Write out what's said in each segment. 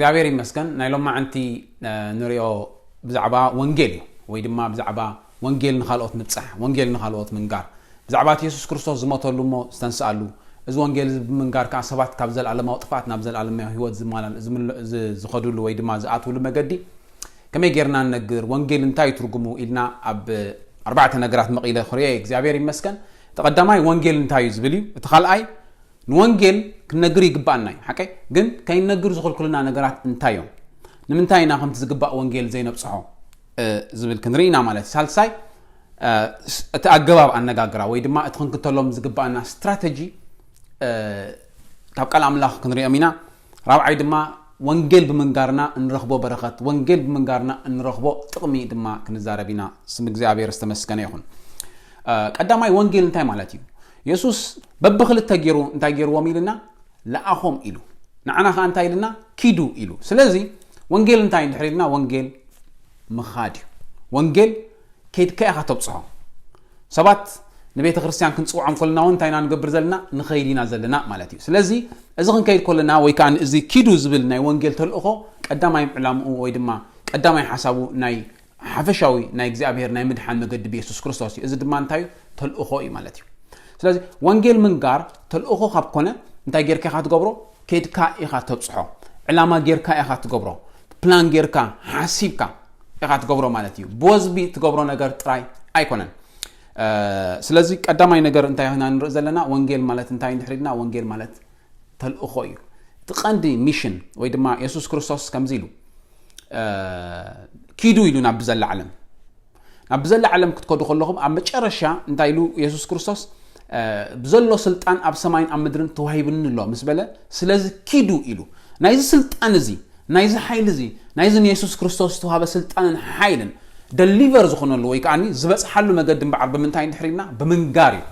እግዚኣብሔር ይመስገን። ናይ ሎማዕንቲ ንሪኦ ብዛዕባ ወንጌል እዩ፣ ወይ ድማ ብዛዕባ ወንጌል ንካልኦት ምብፃሕ፣ ወንጌል ንካልኦት ምንጋር፣ ብዛዕባ እቲ የሱስ ክርስቶስ ዝሞተሉ እሞ ዝተንስኣሉ፣ እዚ ወንጌል እዚ ብምንጋር ከዓ ሰባት ካብ ዘለኣለማዊ ጥፍኣት ናብ ዘለኣለማዊ ህይወት ዝማላ- ዝምለ- ዝ- ዝኸድሉ ወይ ድማ ዝኣትውሉ መገዲ ከመይ ጌርና ንነግር፣ ወንጌል እንታይ እዩ ትርጉሙ ኢልና ኣብ ኣርባዕተ ነገራት መቒለ ክርእዮ እየ። እግዚኣብሔር ይመስገን። እቲ ቀዳማይ ወንጌል እንታይ እዩ ዝብል እዩ። እቲ ካልኣይ ንወንጌል ክንነግር ይግባኣና እዩ፣ ሓቀይ ግን ከይንነግር ዝኽልክሉና ነገራት እንታይ እዮም? ንምንታይ ኢና ከምቲ ዝግባእ ወንጌል ዘይነብፅሖ ዝብል ክንርኢ ኢና ማለት እዩ። ሳልሳይ እቲ ኣገባብ ኣነጋግራ ወይ ድማ እቲ ክንክተሎም ዝግባኣና ስትራተጂ ካብ ቃል ኣምላኽ ክንሪኦም ኢና። ራብዓይ ድማ ወንጌል ብምንጋርና እንረኽቦ በረኸት፣ ወንጌል ብምንጋርና እንረኽቦ ጥቕሚ ድማ ክንዛረብ ኢና። ስም እግዚኣብሔር ዝተመስገነ ይኹን። ቀዳማይ ወንጌል እንታይ ማለት እዩ? የሱስ በብክልተ ገይሩ እንታይ ገይርዎም ኢልና? ለኣኾም ኢሉ። ንዓና ከዓ እንታይ ኢልና? ኪዱ ኢሉ። ስለዚ ወንጌል እንታይ እንድሕር ኢልና? ወንጌል ምኻድ እዩ። ወንጌል ከይድካ ኢኻ ተብፅሖ። ሰባት ንቤተ ክርስቲያን ክንፅውዖም ከለና እውን እንታይ ኢና ንገብር ዘለና? ንኸይድ ኢና ዘለና ማለት እዩ። ስለዚ እዚ ክንከይድ ከለና ወይ ከዓ እዚ ኪዱ ዝብል ናይ ወንጌል ተልእኾ ቀዳማይ ዕላምኡ ወይ ድማ ቀዳማይ ሓሳቡ ናይ ሓፈሻዊ ናይ እግዚኣብሔር ናይ ምድሓን መገዲ ብየሱስ ክርስቶስ እዩ። እዚ ድማ እንታይ እዩ? ተልእኾ እዩ ማለት እዩ። ስለዚ ወንጌል ምንጋር ተልእኾ ካብ ኮነ እንታይ ጌርካ ኢኻ ትገብሮ? ከይድካ ኢኻ ተብፅሖ። ዕላማ ጌርካ ኢኻ ትገብሮ። ፕላን ጌርካ ሓሲብካ ኢኻ ትገብሮ ማለት እዩ። ብወዝቢ ትገብሮ ነገር ጥራይ ኣይኮነን። ስለዚ ቀዳማይ ነገር እንታይ ኢና ንርኢ ዘለና? ወንጌል ማለት እንታይ እንድሕር ኢልና? ወንጌል ማለት ተልእኾ እዩ። እቲ ቀንዲ ሚሽን ወይ ድማ የሱስ ክርስቶስ ከምዚ ኢሉ ኪዱ ኢሉ ናብ ብዘላ ዓለም ናብ ብዘላ ዓለም ክትከዱ ከለኹም ኣብ መጨረሻ እንታይ ኢሉ የሱስ ክርስቶስ? ብዘሎ ስልጣን ኣብ ሰማይን ኣብ ምድርን ተዋሂብኒ ኣሎ ምስ በለ፣ ስለዚ ኪዱ ኢሉ። ናይዚ ስልጣን እዚ፣ ናይዚ ሓይሊ እዚ፣ ናይዚ ንየሱስ ክርስቶስ ዝተዋሃበ ስልጣንን ሓይልን ደሊቨር ዝኾነሉ ወይ ከዓ ዝበፅሓሉ መገዲ እምበዓር ብምንታይ እንድሕር ኢልና? ብምንጋር እዩ።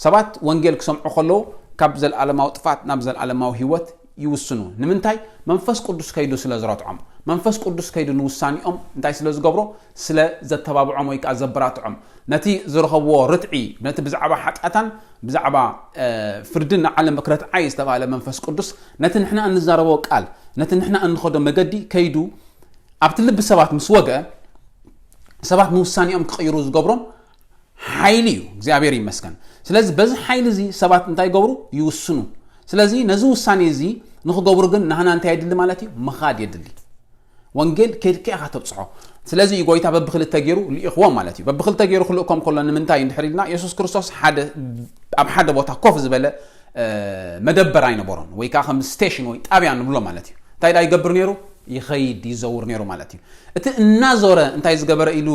ሰባት ወንጌል ክሰምዑ ከለዉ ካብ ዘለኣለማዊ ጥፋት ናብ ዘለኣለማዊ ህይወት ይውስኑ። ንምንታይ? መንፈስ ቅዱስ ከይዱ ስለ ዝረትዖም፣ መንፈስ ቅዱስ ከይዱ ንውሳኔኦም እንታይ ስለ ዝገብሮ? ስለ ዘተባብዖም ወይ ከዓ ዘበራትዖም። ነቲ ዝረኸብዎ ርትዒ፣ ነቲ ብዛዕባ ሓጢኣታን ብዛዕባ ፍርድን ንዓለም ክረትዓ እዩ ዝተባህለ መንፈስ ቅዱስ፣ ነቲ ንሕና እንዛረቦ ቃል፣ ነቲ ንሕና እንኸዶ መገዲ ከይዱ ኣብቲ ልቢ ሰባት ምስ ወገ ሰባት ንውሳኔኦም ክቕይሩ ዝገብሮም ሓይሊ እዩ። እግዚኣብሔር ይመስገን። ስለዚ በዚ ሓይሊ እዚ ሰባት እንታይ ይገብሩ? ይውስኑ። ስለዚ ነዚ ውሳኔ እዚ ንክገብሩ ግን ናህና እንታይ የድሊ ማለት እዩ? ምኻድ የድሊ። ወንጌል ከይድካ ኢኻ ተብፅሖ። ስለዚ እዩ ጎይታ በብክልተ ገይሩ ልኢኽዎም ማለት እዩ። በብክልተ ገይሩ ክልእኮም ከሎ ንምንታይ እንድሕር ኢልና? የሱስ ክርስቶስ ሓደ ኣብ ሓደ ቦታ ኮፍ ዝበለ መደበር ኣይነበሮን፣ ወይ ከዓ ከም ስቴሽን ወይ ጣብያ ንብሎ ማለት እዩ። እንታይ ዳ ይገብር ነይሩ? ይኸይድ ይዘውር ነይሩ ማለት እዩ። እቲ እናዞረ እንታይ ዝገበረ ኢሉ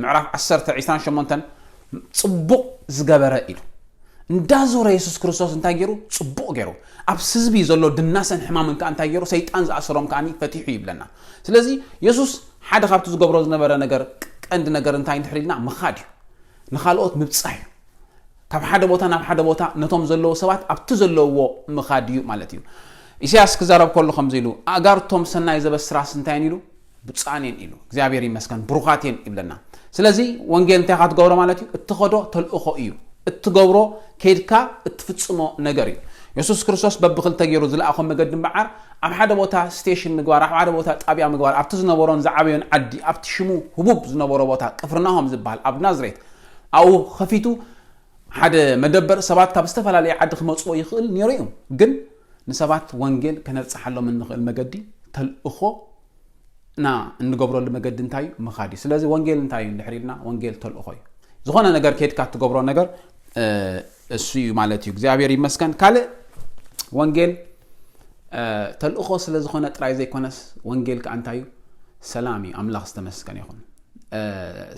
ምዕራፍ ዓሰርተ ዕስራን ሸሞንተን ፅቡቕ ዝገበረ ኢሉ እንዳዞረ የሱስ ክርስቶስ እንታይ ገይሩ? ፅቡቕ ገይሩ። ኣብ ህዝቢ ዘሎ ድናሰን ሕማምን ከዓ እንታይ ገይሩ? ሰይጣን ዝኣሰሮም ከዓ ፈቲሑ ይብለና። ስለዚ የሱስ ሓደ ካብቲ ዝገብሮ ዝነበረ ነገር፣ ቀንዲ ነገር እንታይ እንድሕር ኢልና? ምኻድ እዩ። ንኻልኦት ምብፃሕ እዩ። ካብ ሓደ ቦታ ናብ ሓደ ቦታ ነቶም ዘለዉ ሰባት ኣብቲ ዘለውዎ ምኻድ እዩ ማለት እዩ። ኢሳያስ ክዛረብ ከሎ ከምዚ ኢሉ፣ ኣእጋርቶም ሰናይ ዘበስራስ እንታይ ኢሉ? ብፁዓን እየን ኢሉ። እግዚኣብሔር ይመስገን፣ ብሩኻት እየን ይብለና። ስለዚ ወንጌል እንታይ ኢኻ ትገብሮ ማለት እዩ? እትኸዶ ተልእኾ እዩ። እትገብሮ ከይድካ እትፍጽሞ ነገር እዩ። የሱስ ክርስቶስ በብኽልተ ገይሩ ዝለኣኾም መገዲ እምበዓር ኣብ ሓደ ቦታ ስቴሽን ምግባር፣ ኣብ ሓደ ቦታ ጣብያ ምግባር፣ ኣብቲ ዝነበሮን ዝዓበዮን ዓዲ፣ ኣብቲ ሽሙ ህቡብ ዝነበሮ ቦታ ቅፍርናሆም ዝበሃል ኣብ ናዝሬት ኣብኡ ከፊቱ ሓደ መደበር ሰባት ካብ ዝተፈላለየ ዓዲ ክመፅዎ ይኽእል ነይሩ እዩ። ግን ንሰባት ወንጌል ከነብፅሓሎም እንኽእል መገዲ ተልእኾ ና እንገብረሉ መገዲ እንታይ እዩ? ምኻድ እዩ። ስለዚ ወንጌል እንታይ እዩ እንድሕር ኢልና፣ ወንጌል ተልእኾ እዩ። ዝኾነ ነገር ከይድካ እትገብሮ ነገር እሱ እዩ ማለት እዩ። እግዚኣብሔር ይመስገን። ካልእ ወንጌል ተልእኾ ስለ ዝኾነ ጥራይ ዘይኮነስ፣ ወንጌል ከዓ እንታይ እዩ? ሰላም እዩ። ኣምላኽ ዝተመስገነ ይኹን።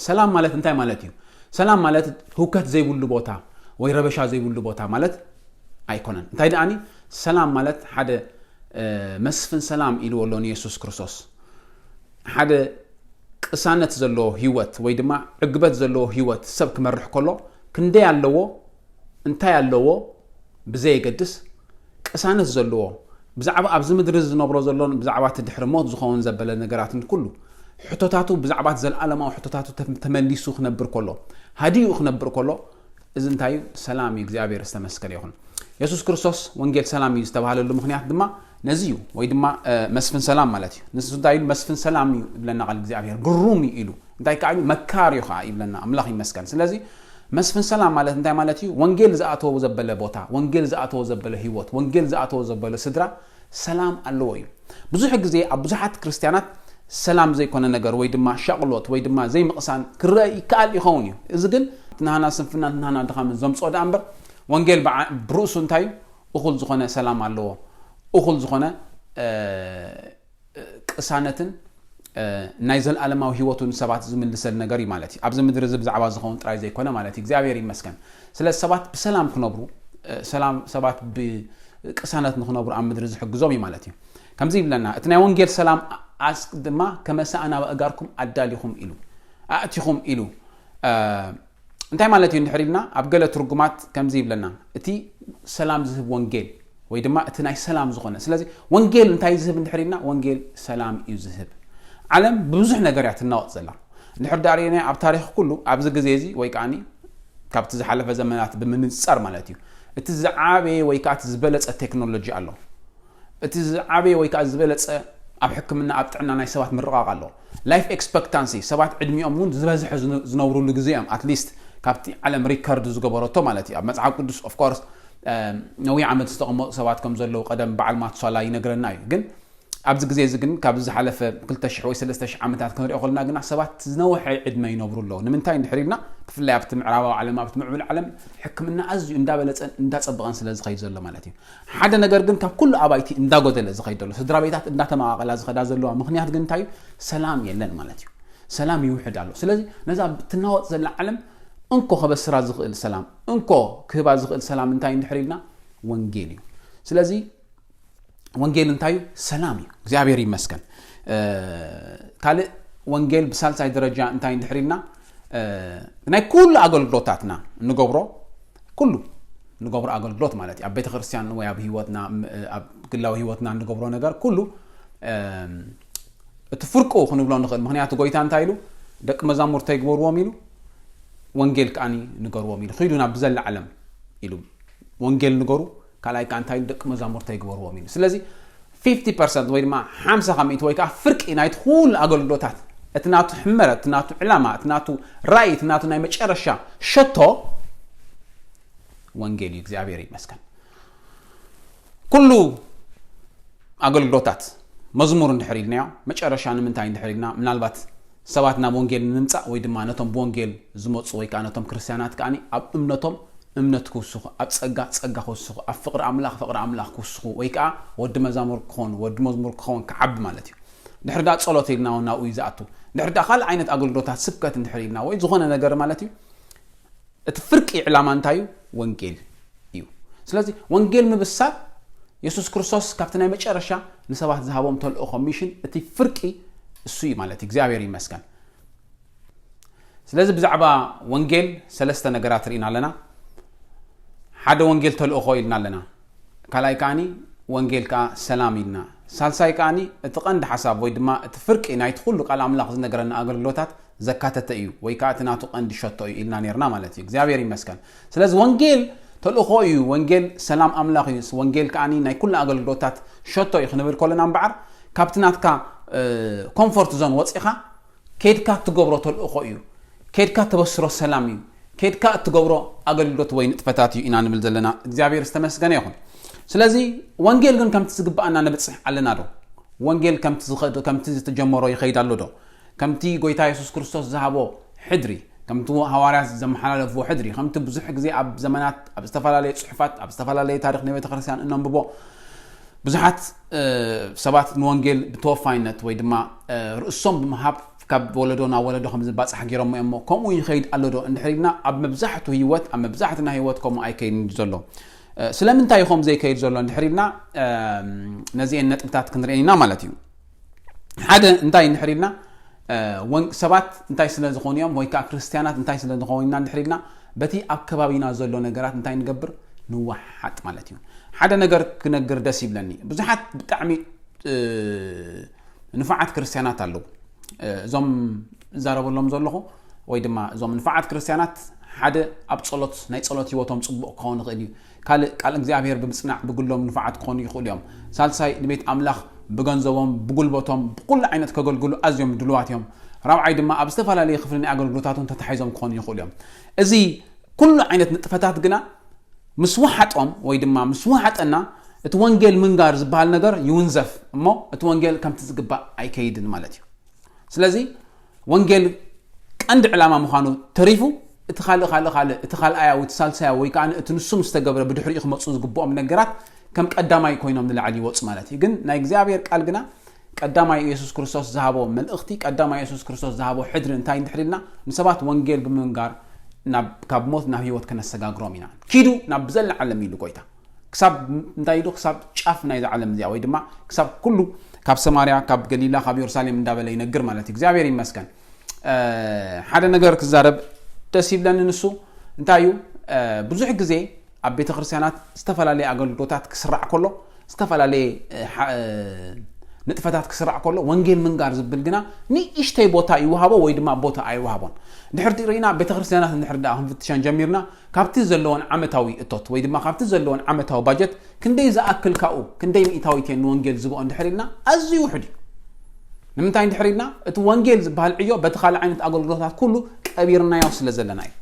ሰላም ማለት እንታይ ማለት እዩ? ሰላም ማለት ህውከት ዘይብሉ ቦታ ወይ ረበሻ ዘይብሉ ቦታ ማለት ኣይኮነን። እንታይ ደኣኒ፣ ሰላም ማለት ሓደ መስፍን ሰላም ኢልዎ ኣሎ ንየሱስ ክርስቶስ። ሓደ ቅሳነት ዘለዎ ህይወት ወይ ድማ ዕግበት ዘለዎ ህይወት ሰብ ክመርሕ ከሎ ክንደይ ኣለዎ፣ እንታይ ኣለዎ ብዘየገድስ ቅሳነት ዘለዎ፣ ብዛዕባ ኣብዚ ምድሪ ዝነብሮ ዘሎን ብዛዕባ እቲ ድሕሪ ሞት ዝኸውን ዘበለ ነገራትን ኩሉ ሕቶታቱ፣ ብዛዕባ እቲ ዘለኣለማዊ ሕቶታቱ ተመሊሱ ክነብር ከሎ፣ ሃዲኡ ክነብር ከሎ፣ እዚ እንታይ እዩ? ሰላም እዩ። እግዚኣብሔር ዝተመስገነ ይኹን። የሱስ ክርስቶስ ወንጌል ሰላም እዩ ዝተባህለሉ ምኽንያት ድማ ነዚ እዩ ወይ ድማ መስፍን ሰላም ማለት እዩ። ንሱ እንታይ ኢሉ? መስፍን ሰላም እዩ ይብለና ቃል እግዚኣብሔር። ግሩም እዩ ኢሉ። እንታይ ከዓ ኢሉ? መካር እዩ ከዓ ይብለና። ኣምላኽ ይመስገን። ስለዚ መስፍን ሰላም ማለት እንታይ ማለት እዩ? ወንጌል ዝኣተዎ ዘበለ ቦታ፣ ወንጌል ዝኣተዎ ዘበለ ህይወት፣ ወንጌል ዝኣተዎ ዘበለ ስድራ ሰላም ኣለዎ እዩ። ብዙሕ ግዜ ኣብ ብዙሓት ክርስትያናት ሰላም ዘይኮነ ነገር ወይ ድማ ሻቕሎት ወይ ድማ ዘይምቕሳን ክረአ ይከኣል ይኸውን እዩ። እዚ ግን ናህና ስንፍናን ናህና ድኻምን ዘምፅኦ ደኣ እምበር ወንጌል ብርእሱ እንታይ እዩ? እኹል ዝኾነ ሰላም ኣለዎ። እኹል ዝኾነ ቅሳነትን ናይ ዘለኣለማዊ ህይወቱ ንሰባት ዝምልሰል ነገር እዩ ማለት እዩ። ኣብዚ ምድሪ እዚ ብዛዕባ ዝኸውን ጥራይ ዘይኮነ ማለት እዩ። እግዚኣብሔር ይመስገን። ስለ ሰባት ብሰላም ክነብሩ፣ ሰባት ብቅሳነት ንክነብሩ ኣብ ምድሪ ዝሕግዞም እዩ ማለት እዩ። ከምዚ ይብለና እቲ ናይ ወንጌል ሰላም ኣስ ድማ ከመሰኣና ኣእጋርኩም ኣዳሊኹም ኢሉ ኣእቲኹም ኢሉ እንታይ ማለት እዩ እንድሕር ኢልና ኣብ ገለ ትርጉማት ከምዚ ይብለና እቲ ሰላም ዝህብ ወንጌል ወይ ድማ እቲ ናይ ሰላም ዝኾነ። ስለዚ ወንጌል እንታይ ዝህብ እንድሕር ኢልና ወንጌል ሰላም እዩ ዝህብ። ዓለም ብብዙሕ ነገር እያ ትናወጥ ዘላ። እንድሕር ዳኣ ርኢና ኣብ ታሪኽ ኩሉ ኣብዚ ግዜ እዚ ወይ ከዓኒ ካብቲ ዝሓለፈ ዘመናት ብምንጻር ማለት እዩ እቲ ዝዓበየ ወይ ከዓ እቲ ዝበለጸ ቴክኖሎጂ ኣሎ። እቲ ዝዓበየ ወይ ከዓ ዝበለጸ ኣብ ሕክምና ኣብ ጥዕና ናይ ሰባት ምርቓቕ ኣሎ። Life expectancy ሰባት ዕድሚኦም እውን ዝበዝሐ ዝነብሩሉ ግዜ እዮም። At least ካብቲ ዓለም ሪከርድ ዝገበረቶ ማለት እዩ። ኣብ መፅሓፍ ቅዱስ of course ነዊሕ ዓመት ዝተቐመጡ ሰባት ከም ዘለዉ ቀደም በዓል ማቱሳላ ይነግረና እዩ። ግን ኣብዚ ግዜ እዚ ግን ካብ ዝሓለፈ ክልተ ሽሕ ወይ ሰለስተ ሽሕ ዓመታት ክንሪኦ ከለና ግና ሰባት ዝነውሐ ዕድመ ይነብሩ ኣለዉ። ንምንታይ እንድሕር ኢልና ብፍላይ ኣብቲ ምዕራባዊ ዓለም ኣብቲ ምዕብል ዓለም ሕክምና ኣዝዩ እንዳበለፀን እንዳፀበቐን ስለ ዝኸይድ ዘሎ ማለት እዩ። ሓደ ነገር ግን ካብ ኩሉ ኣባይቲ እንዳጎደለ ዝኸይድ ዘሎ ስድራ ቤታት እንዳተመቓቐላ ዝኸዳ ዘለዋ ምክንያት ግን እንታይ እዩ? ሰላም የለን ማለት እዩ። ሰላም ይውሕድ ኣሎ። ስለዚ ነዛ ትናወጥ ዘላ ዓለም እንኮ ከበስራ ዝኽእል ሰላም እንኮ ክህባ ዝኽእል ሰላም እንታይ እንድሕር ኢልና ወንጌል እዩ። ስለዚ ወንጌል እንታይ እዩ? ሰላም እዩ። እግዚኣብሔር ይመስገን። ካልእ ወንጌል ብሳልሳይ ደረጃ እንታይ እንድሕር ኢልና ናይ ኩሉ ኣገልግሎታትና እንገብሮ ኩሉ ንገብሮ ኣገልግሎት ማለት እዩ። ኣብ ቤተክርስትያን ወይ ኣብ ህይወትና ኣብ ግላዊ ህይወትና እንገብሮ ነገር ኩሉ እቲ ፍርቁ ክንብሎ ንኽእል። ምክንያቱ ጎይታ እንታይ ኢሉ? ደቂ መዛሙርተይ ግበርዎም ኢሉ፣ ወንጌል ከዓኒ ንገርዎም ኢሉ። ኺዱ ናብ ብዘላ ዓለም ኢሉ ወንጌል ንገሩ፣ ካልኣይ ከዓ እንታይ ኢሉ? ደቂ መዛሙርተይ ግበርዎም ኢሉ። ስለዚ ፊፍቲ ፐርሰንት ወይ ድማ ሓምሳ ካብ ሚእቲ ወይ ከዓ ፍርቂ ናይቲ ኩሉ ኣገልግሎታት እቲ ናቱ ሕመረት፣ እቲ ናቱ ዕላማ፣ እቲ ናቱ ራእይ፣ እቲ ናቱ ናይ መጨረሻ ሸቶ ወንጌል እዩ። እግዚኣብሔር ይመስገን። ኩሉ ኣገልግሎታት መዝሙር እንድሕር ኢልናዮ መጨረሻ ንምንታይ እንድሕር ኢልና ምናልባት ሰባት ናብ ወንጌል ንምምፃእ ወይ ድማ ነቶም ብወንጌል ዝመፁ ወይ ከዓ ነቶም ክርስትያናት ከዓ ኣብ እምነቶም እምነት ክውስኹ ኣብ ፀጋ ፀጋ ክውስኹ ኣብ ፍቅሪ ኣምላኽ ፍቅሪ ኣምላኽ ክውስኹ ወይ ከዓ ወዲ መዛሙር ክኸውን ወዲ መዝሙር ክኸውን ክዓቢ ማለት እዩ። ድሕር ዳ ፀሎት ኢልና እውን ናብኡ እዩ ዝኣቱ። ድሕር ዳ ካልእ ዓይነት ኣገልግሎታት ስብከት እንድሕር ኢልና ወይ ዝኾነ ነገር ማለት እዩ እቲ ፍርቂ ዕላማ እንታይ እዩ? ወንጌል እዩ። ስለዚ ወንጌል ምብሳር የሱስ ክርስቶስ ካብቲ ናይ መጨረሻ ንሰባት ዝሃቦም ተልእኾ ሚሽን እቲ ፍርቂ እሱ እዩ ማለት እዩ። እግዚኣብሔር ይመስገን። ስለዚ ብዛዕባ ወንጌል ሰለስተ ነገራት ርኢና ኣለና። ሓደ ወንጌል ተልእኾ ኢልና ኣለና። ካልኣይ ከዓኒ ወንጌል ከዓ ሰላም ኢልና። ሳልሳይ ከዓኒ እቲ ቀንዲ ሓሳብ ወይ ድማ እቲ ፍርቂ ናይቲ ኩሉ ቃል ኣምላኽ ዝነገረና ኣገልግሎታት ዘካተተ እዩ ወይ ከዓ እቲ ናቱ ቀንዲ ሸቶ እዩ ኢልና ነርና ማለት እዩ። እግዚኣብሔር ይመስገን። ስለዚ ወንጌል ተልእኾ እዩ። ወንጌል ሰላም ኣምላኽ እዩ። ወንጌል ከዓኒ ናይ ኩሉ ኣገልግሎታት ሸቶ እዩ ክንብል ከለና እምበዓር ካብቲ ናትካ ኮምፎርት ዞን ወፂኻ ኬድካ እትገብሮ ተልእኾ እዩ። ኬድካ እትበስሮ ሰላም እዩ። ኬድካ እትገብሮ ኣገልግሎት ወይ ንጥፈታት እዩ ኢና ንብል ዘለና። እግዚኣብሔር ዝተመስገነ ይኹን። ስለዚ ወንጌል ግን ከምቲ ዝግብኣና ንብፅሕ ኣለና ዶ? ወንጌል ከምቲ ዝኸድ- ከምቲ ዝተጀመሮ ይኸይድ ኣሎ ዶ? ከምቲ ጎይታ የሱስ ክርስቶስ ዝሃቦ ሕድሪ፣ ከምቲ ሃዋርያት ዘመሓላለፍዎ ሕድሪ፣ ከምቲ ብዙሕ ግዜ ኣብ ዘመናት ኣብ ዝተፈላለየ ፅሑፋት ኣብ ዝተፈላለየ ታሪክ ናይ ቤተክርስትያን እነንብቦ ብዙሓት ሰባት ንወንጌል ብተወፋይነት ወይ ድማ ርእሶም ብምሃብ ካብ ወለዶ ናብ ወለዶ ከም ዝባፃሕ ገይሮሞ እሞ ከምኡ ይኸይድ ኣሎ ዶ እንድሕር ኢልና ኣብ መብዛሕቱ ህይወት ኣብ መብዛሕትና ህይወት ከምኡ ኣይከይድን እዩ ዘሎ። ስለምንታይ እዩ ከምኡ ዘይከይድ ዘሎ እንድሕር ኢልና ነዚአን ነጥብታት ክንርኢ ኢና ማለት እዩ። ሓደ እንታይ እንድሕር ኢልና ሰባት እንታይ ስለ ዝኾኑ እዮም ወይ ከዓ ክርስትያናት እንታይ ስለ ዝኾኑ ኢና እንድሕር ኢልና በቲ ኣብ ከባቢና ዘሎ ነገራት እንታይ ንገብር ንወሓጥ ማለት እዩ። ሓደ ነገር ክነግር ደስ ይብለኒ። ብዙሓት ብጣዕሚ ንፉዓት ክርስትያናት ኣለዉ። እዞም እዛረበሎም ዘለኹ ወይ ድማ እዞም ንፉዓት ክርስትያናት ሓደ ኣብ ጸሎት ናይ ጸሎት ህይወቶም ጽቡቕ ክኸውን ይኽእል እዩ። ካልእ ቃል እግዚኣብሔር ብምጽናዕ ብግሎም ንፉዓት ክኾኑ ይኽእሉ እዮም። ሳልሳይ ንቤት ኣምላኽ ብገንዘቦም ብጉልበቶም ብኩሉ ዓይነት ከገልግሉ ኣዝዮም ድልዋት እዮም። ራብዓይ ድማ ኣብ ዝተፈላለየ ክፍሊ ናይ ኣገልግሎታቶም ተታሒዞም ክኾኑ ይኽእሉ እዮም። እዚ ኩሉ ዓይነት ንጥፈታት ግና ምስ ወሓጦም ወይ ድማ ምስ ወሓጠና እቲ ወንጌል ምንጋር ዝበሃል ነገር ይውንዘፍ እሞ እቲ ወንጌል ከምቲ ዝግባእ ኣይከይድን ማለት እዩ። ስለዚ ወንጌል ቀንዲ ዕላማ ምዃኑ ተሪፉ እቲ ካልእ ካልእ ካልእ እቲ ካልኣያዊ እቲ ሳልሳያዊ ወይ ከዓ እቲ ንሱ ምስ ተገብረ ብድሕሪኡ ክመፁ ዝግብኦም ነገራት ከም ቀዳማይ ኮይኖም ንላዕሊ ይወፁ ማለት እዩ። ግን ናይ እግዚኣብሔር ቃል ግና ቀዳማይ ኢየሱስ ክርስቶስ ዝሃቦ መልእኽቲ ቀዳማይ ኢየሱስ ክርስቶስ ዝሃቦ ሕድሪ እንታይ እንድሕር ኢልና ንሰባት ወንጌል ብምንጋር ናብ ካብ ሞት ናብ ህይወት ከነሰጋግሮም ኢና። ኪዱ ናብ ብዘለዓለም ኢሉ ጎይታ ክሳብ እንታይ ኢሉ ክሳብ ጫፍ ናይዛ ዓለም እዚኣ ወይ ድማ ክሳብ ኩሉ ካብ ሰማርያ ካብ ገሊላ ካብ የሩሳሌም እንዳበለ ይነግር ማለት እዩ። እግዚኣብሔር ይመስገን። ሓደ ነገር ክዛረብ ደስ ይብለኒ፣ ንሱ እንታይ እዩ ብዙሕ ግዜ ኣብ ቤተ ክርስቲያናት ዝተፈላለየ ኣገልግሎታት ክስራዕ ከሎ ዝተፈላለየ ንጥፈታት ክስራዕ ከሎ ወንጌል ምንጋር ዝብል ግና ንእሽተይ ቦታ ይወሃቦ ወይ ድማ ቦታ ኣይወሃቦን። ድሕርቲ ርኢና ቤተ ክርስቲያናት እንድሕር ደኣ ክንፍትሸን ጀሚርና ካብቲ ዘለዎን ዓመታዊ እቶት ወይ ድማ ካብቲ ዘለዎን ዓመታዊ ባጀት ክንደይ ዝኣክል ካብኡ ክንደይ ሚእታዊት እየን ንወንጌል ዝብኦ እንድሕር ኢልና ኣዝዩ ውሑድ እዩ። ንምንታይ እንድሕር ኢልና እቲ ወንጌል ዝበሃል ዕዮ በቲ ካልእ ዓይነት ኣገልግሎታት ኩሉ ቀቢርናዮ ስለ ዘለና እዩ።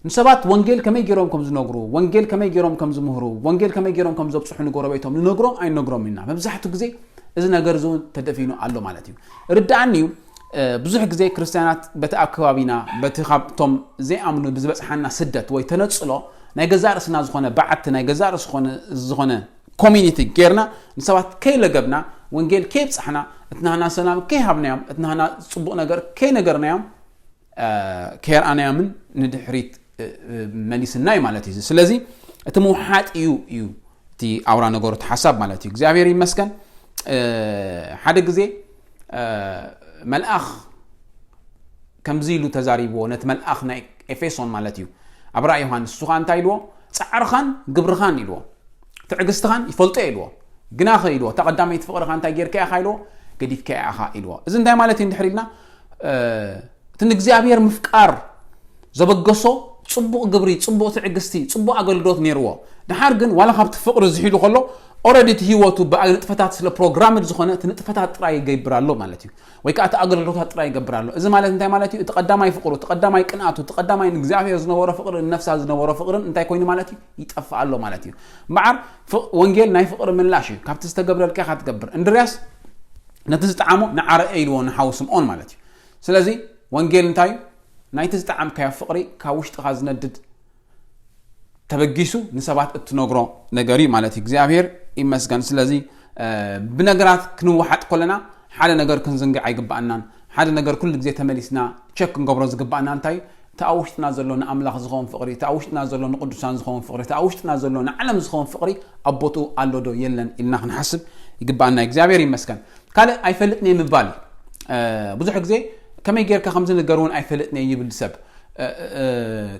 ንሰባት ወንጌል ከመይ ገይሮም ከም ዝነግሩ፣ ወንጌል ከመይ ገይሮም ከም ዝምህሩ፣ ወንጌል ከመይ ገይሮም ከም ዘብፅሑ ንጎረቤቶም ንነግሮም ኣይንነግሮም ኢና። መብዛሕትኡ ግዜ እዚ ነገር እዚ እውን ተደፊኑ ኣሎ ማለት እዩ። ርድኣኒ እዩ ብዙሕ ግዜ ክርስትያናት በቲ ኣብ ከባቢና በቲ ካብቶም ዘይኣምኑ ብዝበፅሓና ስደት ወይ ተነፅሎ ናይ ገዛእ ርእስና ዝኾነ በዓቲ ናይ ገዛእ ርእስ ዝኾነ ዝኾነ ኮሚኒቲ ጌርና ንሰባት ከይለገብና ወንጌል ከይብፃሕና እቲ ናህና ሰላም ከይሃብናዮም እቲ ናህና ፅቡቕ ነገር ከይነገርናዮም ከየርኣናዮምን ንድሕሪት መሊስና እዩ ማለት እዩ። ስለዚ እቲ ምውሓጥ እዩ እዩ እቲ ኣውራ ነገሩ እቲ ሓሳብ ማለት እዩ። እግዚኣብሔር ይመስገን። ሓደ ግዜ መልኣኽ ከምዚ ኢሉ ተዛሪብዎ ነቲ መልኣኽ ናይ ኤፌሶን ማለት እዩ። ኣብ ራእይ ዮሃንስ እሱ ከዓ እንታይ ኢልዎ? ፃዕርኻን ግብርኻን ኢልዎ፣ ትዕግስትኻን ይፈልጦ ኢልዎ። ግናኸ ኢልዎ እታ ቀዳመይቲ ፍቕርኻ እንታይ ጌርካ ኢኻ ኢልዎ? ገዲፍካ ኢኻ ኢልዎ። እዚ እንታይ ማለት እዩ እንድሕር ኢልና እቲ ንእግዚኣብሔር ምፍቃር ዘበገሶ ፅቡቕ ግብሪ፣ ፅቡቕ ትዕግስቲ፣ ፅቡቕ ኣገልግሎት ነይርዎ። ድሓር ግን ዋላ ካብቲ ፍቕሪ ዝሒሉ ከሎ ኦረዲ እቲ ህይወቱ ብንጥፈታት ስለ ፕሮግራምድ ዝኾነ እቲ ንጥፈታት ጥራይ ይገብር ኣሎ ማለት እዩ። ወይ ከዓ እቲ ኣገልግሎታት ጥራይ ይገብር ኣሎ። እዚ ማለት እንታይ ማለት እዩ? እቲ ቀዳማይ ፍቕሩ፣ እቲ ቀዳማይ ቅንኣቱ፣ እቲ ቀዳማይ ንእግዚኣብሔር ዝነበሮ ፍቕሪ፣ ንነፍሳ ዝነበሮ ፍቕርን እንታይ ኮይኑ ማለት እዩ? ይጠፍእ ኣሎ ማለት እዩ። እምበዓር ወንጌል ናይ ፍቕሪ ምላሽ እዩ። ካብቲ ዝተገብረልካ ኢኻ ትገብር። እንድርያስ ነቲ ዝጠዓሞ ንዓረአ ኢልዎ ንሓው ስምዖን ማለት እዩ። ስለዚ ወንጌል እንታይ እዩ? ናይቲ ዝጠዓምካዮ ፍቕሪ ካብ ውሽጥኻ ዝነድድ ተበጊሱ ንሰባት እትነግሮ ነገር እዩ ማለት እዩ። እግዚኣብሔር ይመስገን። ስለዚ ብነገራት ክንወሓጥ ከለና ሓደ ነገር ክንዝንግዕ ኣይግባኣናን። ሓደ ነገር ኩሉ ግዜ ተመሊስና ቸክ ክንገብሮ ዝግባኣና እንታይ እዩ? እቲ ኣብ ውሽጥና ዘሎ ንኣምላኽ ዝኸውን ፍቕሪ፣ እቲ ኣብ ውሽጥና ዘሎ ንቅዱሳን ዝኸውን ፍቕሪ፣ እቲ ኣብ ውሽጥና ዘሎ ንዓለም ዝኸውን ፍቕሪ ኣብ ቦትኡ ኣሎ ዶ የለን ኢልና ክንሓስብ ይግባኣና። እግዚኣብሔር ይመስገን። ካልእ ኣይፈልጥን እየ ምባል ብዙሕ ግዜ ከመይ ጌርካ ከምዚ ነገር እውን ኣይፈልጥን እየ ይብል ሰብ።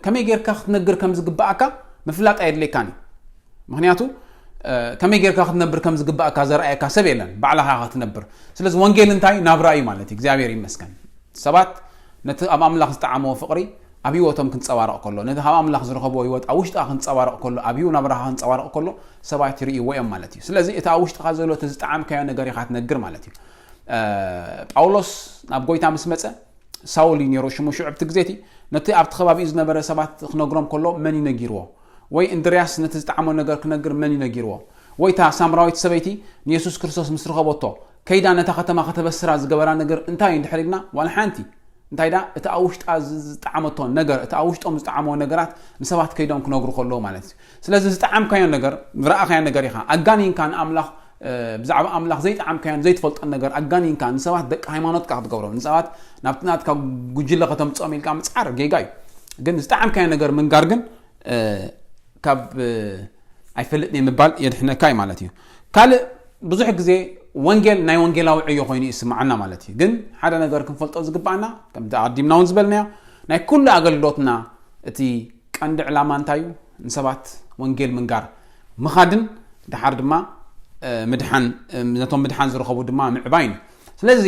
ከመይ ጌርካ ክትነግር ከም ዝግባኣካ ምፍላጥ ኣየድልየካን እዩ። ምክንያቱ ከመይ ጌርካ ክትነብር ከም ዝግባኣካ ዘርኣየካ ሰብ የለን፣ ባዕልኻ ክትነብር። ስለዚ ወንጌል እንታይ ናብራ እዩ ማለት እዩ። እግዚኣብሔር ይመስገን። ሰባት ነቲ ኣብ ኣምላኽ ዝጠዓመዎ ፍቕሪ ኣብ ህይወቶም ክንጸባረቕ ከሎ፣ ነቲ ካብ ኣምላኽ ዝረኸብዎ ህይወት ኣብ ውሽጥኻ ክንጸባረቕ ከሎ፣ ኣብ ህይወት ናብራኻ ክንጸባረቕ ከሎ ሰባት ይርእይዎ እዮም ማለት እዩ። ስለዚ እቲ ኣብ ውሽጥኻ ዘሎ እቲ ዝጠዓምካዮ ነገር ኢኻ ትነግር ማለት እዩ። ጳውሎስ ናብ ጎይታ ምስ መጸ ሳውል እዩ ነይሩ ሽሙ። ሽዑ ኣብቲ ግዜ እቲ ነቲ ኣብቲ ከባቢኡ ዝነበረ ሰባት ክነግሮም ከሎ መን እዩ ነጊርዎ? ወይ እንድርያስ ነቲ ዝጠዓሞ ነገር ክነግር መን እዩ ነጊርዎ? ወይ እታ ሳምራዊት ሰበይቲ ንየሱስ ክርስቶስ ምስ ረኸበቶ ከይዳ ነታ ከተማ ከተበስራ ዝገበራ ነገር እንታይ እዩ እንድሕር ኢልና ዋላ ሓንቲ እንታይ ዳ እቲ ኣብ ውሽጣ ዝጠዓመቶ ነገር እቲ ኣብ ውሽጦም ዝጠዓመዎ ነገራት ንሰባት ከይዶም ክነግሩ ከለዉ ማለት እዩ። ስለዚ ዝጠዓምካዮ ነገር ዝረኣኻዮ ነገር ኢኻ ኣጋኒንካ ንኣምላኽ ብዛዕባ ኣምላኽ ዘይጠዓምካዮን ዘይትፈልጦን ነገር ኣጋኒንካ ንሰባት ደቂ ሃይማኖትካ ክትገብሮም ንሰባት ናብቲ ናትካ ጉጅለ ከተምፅኦም ኢልካ ምፅዓር ጌጋ እዩ። ግን ዝጠዓምካዮ ነገር ምንጋር ግን ካብ ኣይፈልጥን ምባል የድሕነካ እዩ ማለት እዩ። ካልእ ብዙሕ ግዜ ወንጌል ናይ ወንጌላዊ ዕዮ ኮይኑ ይስምዓና ማለት እዩ። ግን ሓደ ነገር ክንፈልጦ ዝግባኣና ከምቲ ኣቐዲምና እውን ዝበልናዮ ናይ ኩሉ ኣገልግሎትና እቲ ቀንዲ ዕላማ እንታይ እዩ? ንሰባት ወንጌል ምንጋር ምኻድን ድሓር ድማ ምድሓን ነቶም ምድሓን ዝረኸቡ ድማ ምዕባይን እዩ። ስለዚ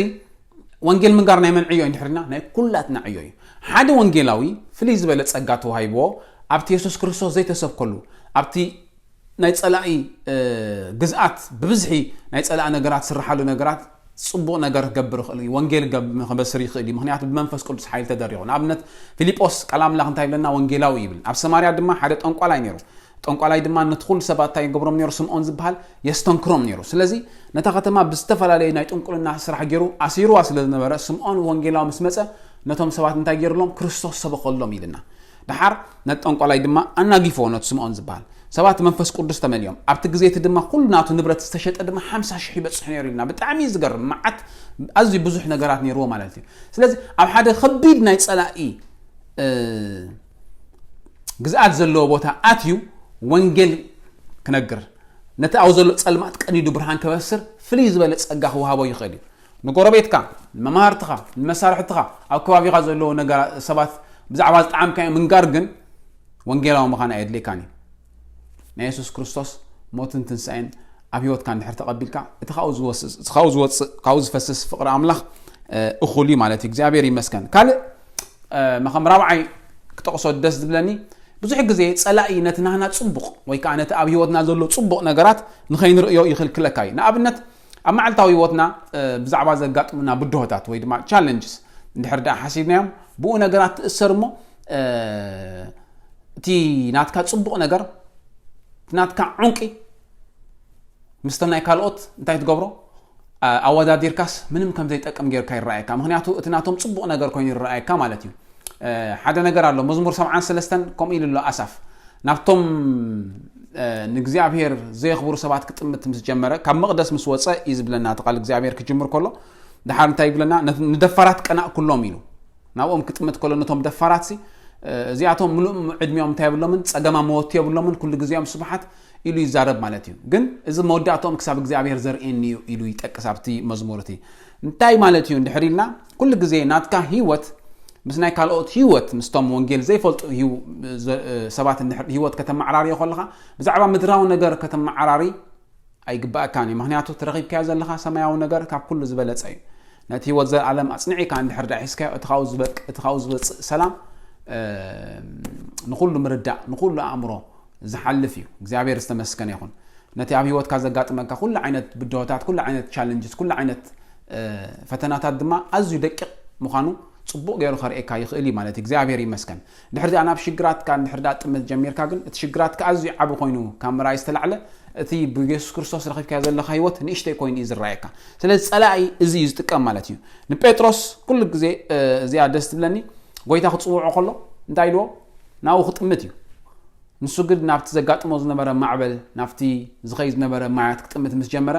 ወንጌል ምንጋር ናይ መን ዕዮ እዩ እንድሕርና? ናይ ኩላትና ዕዮ እዩ። ሓደ ወንጌላዊ ፍልይ ዝበለ ጸጋ ተዋሂብዎ ኣብቲ የሱስ ክርስቶስ ዘይተሰብከሉ፣ ኣብቲ ናይ ጸላኢ ግዝኣት፣ ብብዝሒ ናይ ጸላኢ ነገራት ዝስርሓሉ ነገራት ጽቡቕ ነገር ክገብር ይኽእል እዩ። ወንጌል ከበስር ይኽእል እዩ። ምኽንያቱ ብመንፈስ ቅዱስ ሓይል ተደሪኹ። ንኣብነት ፊልጶስ ቃል ኣምላኽ እንታይ ይብለና? ወንጌላዊ ይብል። ኣብ ሰማርያ ድማ ሓደ ጠንቋላይ ነይሩ። ጠንቋላይ ድማ ነቲ ኩሉ ሰባት እንታይ ይገብሮም ነይሩ? ስምዖን ዝበሃል የስተንክሮም ነይሩ። ስለዚ ነታ ከተማ ብዝተፈላለየ ናይ ጥንቁልና ስራሕ ገይሩ ኣሲርዋ ስለ ዝነበረ፣ ስምዖን ወንጌላዊ ምስ መጸ ነቶም ሰባት እንታይ ገይርሎም? ክርስቶስ ሰበኸሎም ኢልና። ደሓር ነቲ ጠንቋላይ ድማ ኣናጊፎ፣ ነቲ ስምዖን ዝበሃል። ሰባት መንፈስ ቅዱስ ተመሊኦም። ኣብቲ ግዜ እቲ ድማ ኩሉ ናቱ ንብረት ዝተሸጠ ድማ ሓምሳ ሽሕ ይበጽሕ ነይሩ ኢልና። ብጣዕሚ እዩ ዝገርም። መዓት፣ ኣዝዩ ብዙሕ ነገራት ነይርዎ ማለት እዩ። ስለዚ ኣብ ሓደ ከቢድ ናይ ጸላኢ ግዝኣት ዘለዎ ቦታ ኣትዩ ወንጌል ክነግር፣ ነቲ ኣብ ዘሎ ጸልማት ቀዲዱ ብርሃን ከበስር ፍልይ ዝበለ ጸጋ ክወሃቦ ይኽእል እዩ። ንጎረቤትካ፣ ንመማህርትኻ፣ ንመሳርሕትኻ፣ ኣብ ከባቢኻ ዘለዉ ነገራ ሰባት ብዛዕባ ዝጠዓምካዮ ምንጋር ግን ወንጌላዊ ምዃን ኣየድልየካን እዩ። ናይ የሱስ ክርስቶስ ሞትን ትንሳኤን ኣብ ህይወትካ እንድሕር ተቐቢልካ፣ እቲ ካብኡ ዝወስስ- እቲ ካብኡ ዝወፅእ ካብኡ ዝፈስስ ፍቕሪ ኣምላኽ እኹል እዩ ማለት እዩ። እግዚኣብሔር ይመስገን። ካልእ መኸም ራብዓይ ክጠቕሶ ደስ ዝብለኒ፣ ብዙሕ ግዜ ጸላኢ ነቲ ናህና ጽቡቕ ወይ ከዓ ነቲ ኣብ ህይወትና ዘሎ ጽቡቕ ነገራት ንኸይንርእዮ ይኽልክለካ እዩ። ንኣብነት ኣብ መዓልታዊ ህይወትና ብዛዕባ ዘጋጥሙና ብድሆታት ወይ ድማ ቻለንጅስ እንድሕር ደኣ ሓሲብናዮም፣ ብኡ ነገራት ትእሰር እሞ እቲ ናትካ ጽቡቕ ነገር፣ እቲ ናትካ ዑንቂ ምስቶም ናይ ካልኦት እንታይ ትገብሮ? ኣወዳዲርካስ ምንም ከም ዘይጠቅም ጌርካ ይረኣየካ። ምክንያቱ እቲ ናቶም ጽቡቕ ነገር ኮይኑ ይረኣየካ ማለት እዩ። ሓደ ነገር ኣሎ፣ መዝሙር ሰብዓን ሰለስተን ከምኡ ኢሉ ኣሎ ኣሳፍ፣ ናብቶም ንእግዚኣብሔር ዘየኽብሩ ሰባት ክጥምት ምስ ጀመረ፣ ካብ መቕደስ ምስ ወፀ እዩ ዝብለና እቲ ቃል እግዚኣብሔር ክጅምር ከሎ። ደሓር እንታይ ይብለና? ንደፋራት ቀናእ ኩሎም ኢሉ ናብኦም ክጥምት ከሎ፣ ነቶም ደፋራት ሲ እዚኣቶም ምሉእ ዕድሚኦም እንታይ የብሎምን፣ ጸገማ መወቱ የብሎምን፣ ኩሉ ግዜኦም ስብሓት ኢሉ ይዛረብ ማለት እዩ። ግን እዚ መወዳእታኦም ክሳብ እግዚኣብሔር ዘርእየኒ እዩ ኢሉ ይጠቅስ ኣብቲ መዝሙር እቲ። እንታይ ማለት እዩ እንድሕር ኢልና፣ ኩሉ ግዜ ናትካ ህይወት ምስ ናይ ካልኦት ህይወት፣ ምስቶም ወንጌል ዘይፈልጡ ሰባት እንድሕር ህይወት ከተመዓራርዮ ከለኻ፣ ብዛዕባ ምድራዊ ነገር ከተመዓራሪ ኣይግባእካን እዩ። ምክንያቱ እቲ ረኺብካዮ ዘለኻ ሰማያዊ ነገር ካብ ኩሉ ዝበለጸ እዩ። ነቲ ህይወት ዘለኣለም ኣጽኒዕካ እንድሕር ደኣ ሒዝካዮ፣ እቲ ካብኡ ዝበቅ- እቲ ካብኡ ዝወጽእ ሰላም ንኹሉ ምርዳእ፣ ንኹሉ ኣእምሮ ዝሓልፍ እዩ። እግዚኣብሔር ዝተመስገነ ይኹን። ነቲ ኣብ ህይወትካ ዘጋጥመካ ኩሉ ዓይነት ብድሆታት፣ ኩሉ ዓይነት ቻለንጅስ፣ ኩሉ ዓይነት ፈተናታት ድማ ኣዝዩ ደቂቕ ምዃኑ ጽቡቕ ገይሩ ከርእየካ ይኽእል እዩ ማለት እዩ። እግዚኣብሔር ይመስገን። ድሕር ዚኣ ናብ ሽግራትካ እንድሕር ደኣ ጥምት ጀሚርካ ግን፣ እቲ ሽግራትካ ኣዝዩ ዓቢ ኮይኑ ካብ ምርኣይ ዝተላዕለ፣ እቲ ብየሱስ ክርስቶስ ረኺብካዮ ዘለኻ ህይወት ንእሽተይ ኮይኑ እዩ ዝረኣየካ። ስለዚ ጸላኢ እዚ እዩ ዝጥቀም ማለት እዩ። ንጴጥሮስ ኩሉ ግዜ እዚኣ ደስ ትብለኒ፣ ጎይታ ክጽውዖ ከሎ እንታይ ኢልዎ? ናብኡ ክጥምት እዩ። ንሱ ግን ናብቲ ዘጋጥሞ ዝነበረ ማዕበል፣ ናብቲ ዝኸይድ ዝነበረ ማያት ክጥምት ምስ ጀመረ፣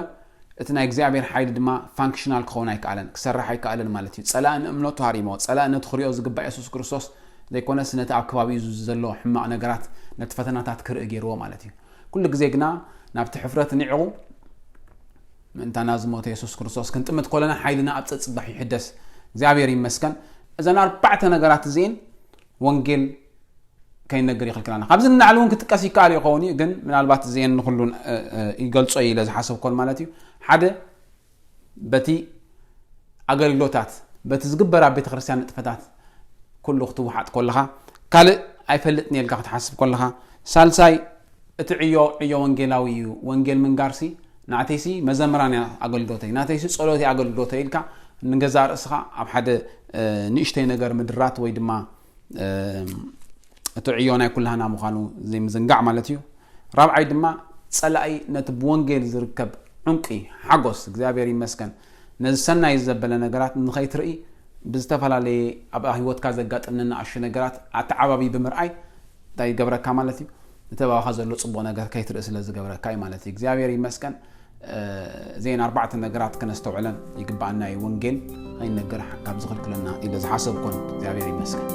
እቲ ናይ እግዚኣብሔር ሓይሊ ድማ ፋንክሽናል ክኸውን ኣይከኣለን፣ ክሰርሕ ኣይከኣለን ማለት እዩ። ጸላእ ንእምነቱ ሃሪሞ፣ ጸላእ ነቲ ክሪኦ ዝግባእ የሱስ ክርስቶስ ዘይኮነስ ነቲ ኣብ ከባቢኡ ዘሎ ሕማቕ ነገራት፣ ነቲ ፈተናታት ክርኢ ገይርዎ ማለት እዩ። ኩሉ ግዜ ግና ናብቲ ሕፍረት ንዒቑ ምእንታና ዝሞተ የሱስ ክርስቶስ ክንጥምት ከለና ሓይልና ኣብ ጸጽባሕ ይሕደስ። እግዚኣብሔር ይመስገን። እዘን ኣርባዕተ ነገራት እዚኤን ወንጌል ከይነግር ይኽልክላና። ካብዚ ንላዕሊ እውን ክጥቀስ ይከኣል ይኸውን እዩ፣ ግን ምናልባት እዚኤን ንኹሉን ይገልጾ እዩ ኢለ ዝሓሰብኮን ማለት እዩ። ሓደ በቲ ኣገልግሎታት፣ በቲ ዝግበር ኣብ ቤተ ክርስቲያን ንጥፈታት ኩሉ ክትወሓጥ ከለኻ፣ ካልእ ኣይፈልጥን ኢልካ ክትሓስብ ከለኻ፣ ሳልሳይ እቲ ዕዮ ዕዮ ወንጌላዊ እዩ። ወንጌል ምንጋርሲ ናተይሲ መዘምራን እያ ኣገልግሎተይ፣ ናተይሲ ጸሎት እያ ኣገልግሎተይ ኢልካ ንገዛእ ርእስኻ ኣብ ሓደ ንእሽተይ ነገር ምድራት ወይ ድማ እቲ ዕዮ ናይ ኩላህና ምዃኑ ዘይምዝንጋዕ ማለት እዩ። ራብዓይ ድማ ጸላኢ ነቲ ብወንጌል ዝርከብ ዑንቂ ሓጎስ እግዚኣብሔር ይመስገን ነዚ ሰናይ ዘበለ ነገራት ንኸይትርኢ ብዝተፈላለየ ኣብ ህይወትካ ዘጋጥም ነናኣሹ ነገራት ኣተዓባቢ ብምርኣይ እንታይ ይገብረካ ማለት እዩ? እቲ ኣባኻ ዘሎ ጽቡቕ ነገር ከይትርኢ ስለ ዝገብረካ እዩ ማለት እዩ። እግዚኣብሔር ይመስገን። እዚኤን ኣርባዕተ ነገራት ከነስተውዕለን ይግባኣና እዩ። ወንጌል ከይነገር ካብ ዝኽልክለና ኢለ ዝሓሰብኮን እግዚኣብሔር ይመስገን።